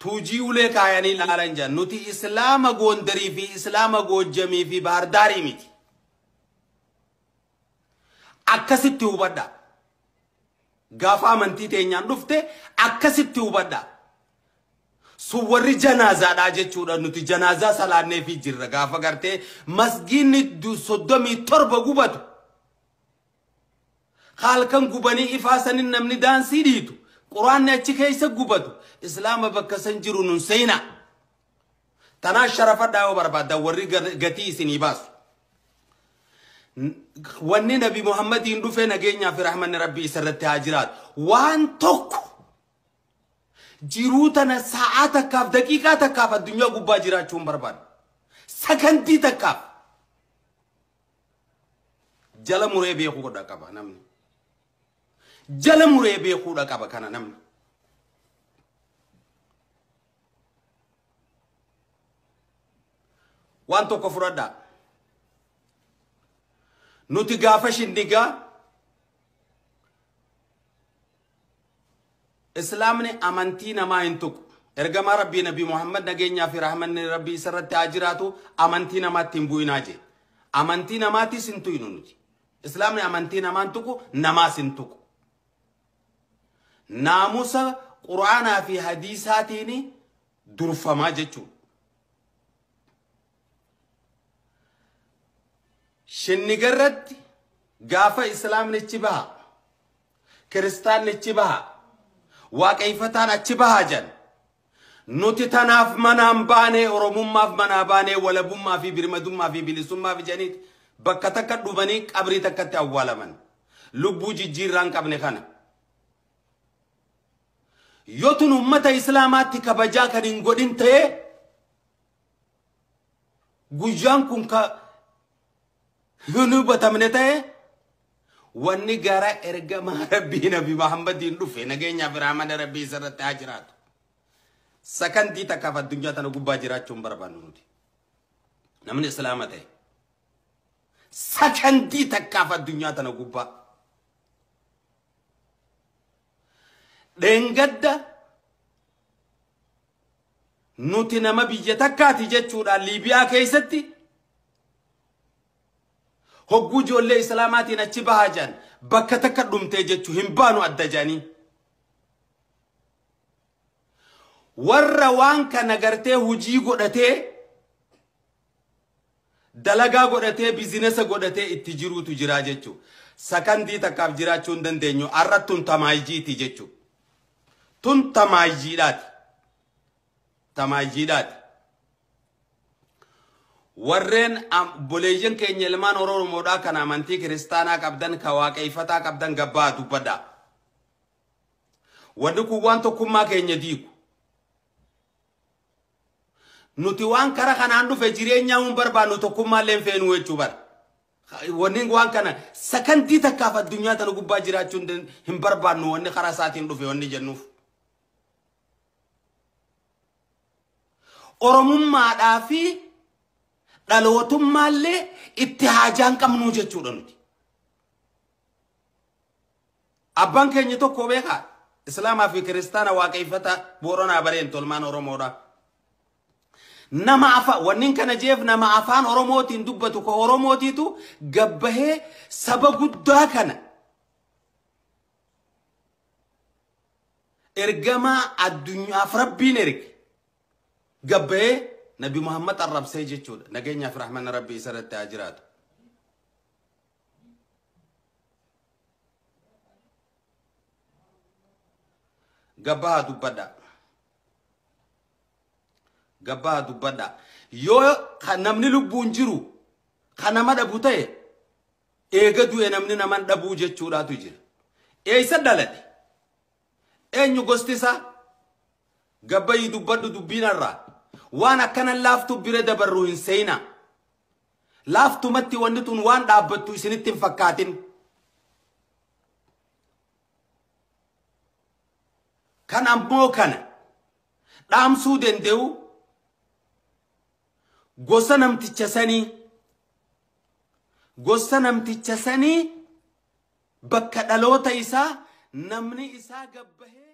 Tuujii ulee kaayanii ilaalan jedhan. Nuti Islaama Goondarii fi Islaama Goojjamii fi Baardaarii miti. Akkasitti hubadha. Gaafa amantii teenyaan dhufte akkasitti hubadha. Sun warri janaazaadhaa jechuudha. Nuti janaazaa salaannee fi jirra. Gaafa gartee masgiinni 37 gubatu. Halkan gubanii ifaa sanin namni daansii dhiitu. Quraanni achi keessa gubatu. Islaama bakka san jiru nun seenaa. Tanaa sharafadhaa yoo barbaaddan warri gatii isinii baasu. Wanni Nabi Muhammadiin dhufe nageenyaa fi rahmanni Rabbii isarratti haa jiraatu. Waan tokko jiruu tana sa'aa takkaaf daqiiqaa takkaaf addunyaa gubbaa jiraachuu hin barbaadu. Sakantii takkaaf. Jala muree beekuudha qaba namni. Jala muree beekuudha qaba kana namni. Waan tokko fudhadhaa. Nuti gaafa shindigaa Islaamni amantii namaa hin tuqu. Ergamaa Rabbii Nabi Muhammad nageenyaa fi rahmanni Rabbii isarratti haa jiraatu amantii namaatti hin bu'inaa jee. Amantii namaattis hin tuqnu nuti. Islaamni amantii namaa hin tuqu, namaas hin tuqu. Naamusa Quraanaa fi hadiisaatiin durfamaa jechuudha. Shinnigarratti gaafa Islaamni achi baha, Kiristaanni achi baha, Waaqeffataan achi bahaa jedhan. Nuti tanaaf manaan baanee, Oromummaaf manaa baanee, walabummaa fi birmadummaa fi bilisummaa fi jedhaniiti bakka takka dhufanii qabrii takkatti awwaalaman. Lubbuu jijjiirraa hin qabne kana. Yoo tun uummata Islaamaatti kabajaa kan hin godhin ta'e guyyaan kun ka hin hubatamne ta'e wanni gara ergamaa Rabbii Nabi Muhammadiin dhufe nageenyaa fi rahmana Rabbii isarratti haa jiraatu. Sakandii takkaaf addunyaa tana gubbaa jiraachuu hin barbaannu nuti. Namni Islaama ta'e. Sakandii takkaaf addunyaa tana gubbaa. Dheengadda nuti nama biyya takkaati jechuudhaan Liibiyaa keessatti hogguu ijoollee Islaamaatiin achi bahaa jiran bakka takka dhumtee jechuu hin baanu adda jedhanii. Warra waan kana gartee hojii godhatee dalagaa godhatee bizinesa godhatee itti jiruutu jira jechuudha. Sakandii takkaaf jiraachuu hin dandeenyu. Har'a tun tamaayijiiti jechuudha. Tun tamaayijiidhaati. Tamaayijiidhaati. Warreen obboleeyyan keenya ilmaan Oromoodhaa kan amantii kiristaanaa qabdan ka waaqeffataa qabdan gabbaa dubbadhaa. Wanni kun waan tokkummaa keenya diigu. Nuti waan kara kanaan dhufe jireenyaa hin barbaannu tokkummaallee hin feenu jechuu bara. Wanni waan kana sakandii takkaaf addunyaa tana gubbaa jiraachuu hin barbaannu wanni karaa isaatiin dhufe wanni jennuuf. Oromummaadhaa fi dhalootummaallee itti haajaan qabnuu jechuudha nuti. Abbaan keenya tokko beekaa Islaamaa fi Kiristaana waaqeffata Booranaa bareen tolmaan Oromoodha. Nama afaan wanni kana jeef nama afaan Oromootiin dubbatu ka Oromootiitu gabbahee saba guddaa kana ergamaa addunyaaf Rabbiin erge gabbahee Nabi Muhammad arrabsee jechuudha. Nageenyaaf rahmanni Rabbii isarratti haa jiraatu. Gabbaa dubbadha. Gabbaa dubbadha. Yoo namni lubbuun jiru kan nama dhabu ta'e eega du'e namni naman dhabuu jechuudhaatu jira. Eessa dhalate? Eenyu gosti isaa? Gabbayii dubbadhu dubbiinarraa. Waan akkana laaftu bira dabarru hin seenaa. Laaftumatti wanni tun waan dhaabbattu isinitti hin fakkaatin. Kan ammoo kana dhaamsuu danda'u gosa namticha sanii gosa namticha sanii bakka dhaloota isaa namni isaa gabbahee.